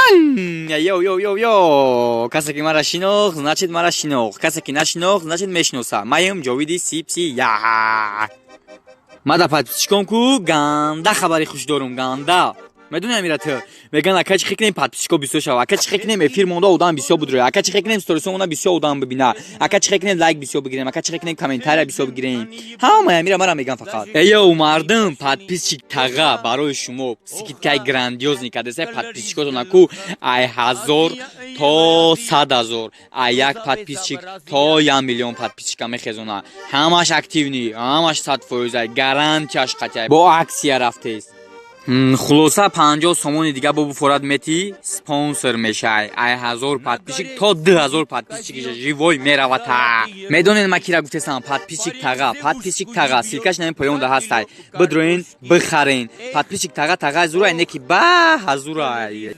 Банг! Йо, йо, йо, йо! Касе ки мара шинохт, значит, мара шинохт. Касе ки нашинохт, значит, мешиноса. Маем Ҷовиди Сипси я. Мада подписчиком ку ганда хабари хуш дорум, ганда. Медони, амира, ту меган: «Ака, чӣ кунем, подписчико бисёр шава? Ака, чӣ кунем, эфир монда одам бисёр будро? Ака, чӣ кунем, сторисо монда бисёр одам бибина? Ака, чӣ кунем, лайк бисёр бигирем? Ака, чӣ кунем, комментария бисёр бигирем?» Ҳамаи амира мара меган фақат. Эйо, мардум, подписчик тага барои шумо скидкаи грандиозный кардеса. Подписчикотона ку ай 1000 то 100 000, ай як подписчик то 1 миллион подписчика мехезона. Ҳамаш активный, ҳамаш 100%-ай, гарантияш қатъи, бо акция рафтест. Хулоса, 50 сомони дига бо буфорат мети, спонсор мешай. Ай 1000 подписчик то 2000 подписчик живой меравата. Медонед, ма кира гуфтесам? Подписчик тага, подписчик тага. Ссылкаш нами поёнда ҳастай, бидроин, бихарен. Подписчик тага, тага зурай, не ки ба ҳазурай.